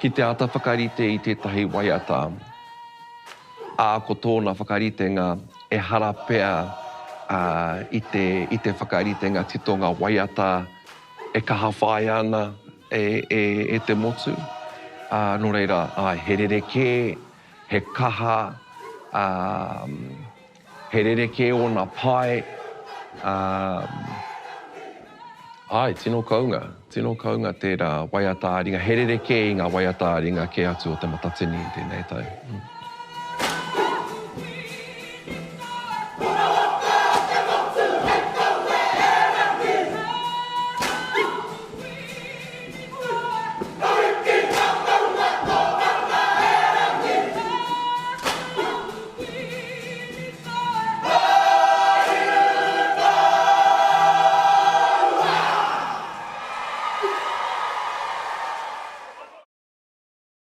Ki te āta whakarite i tētahi waiata, ā, ko tōna whakaritenga ehara pea i te, i te whakaritenga titonga waiata e kaha whāia ana e, e, e te motu. Ā, nō reira, āe, he rerekē, he kaha, ā, He rerekē ōna pae, ā, āe, tino kounga, tino kounga tērā waiata ā-ringa. He rerekē i ngā waiata ā-ringa kē atu o Te Matatini i tēnei tau.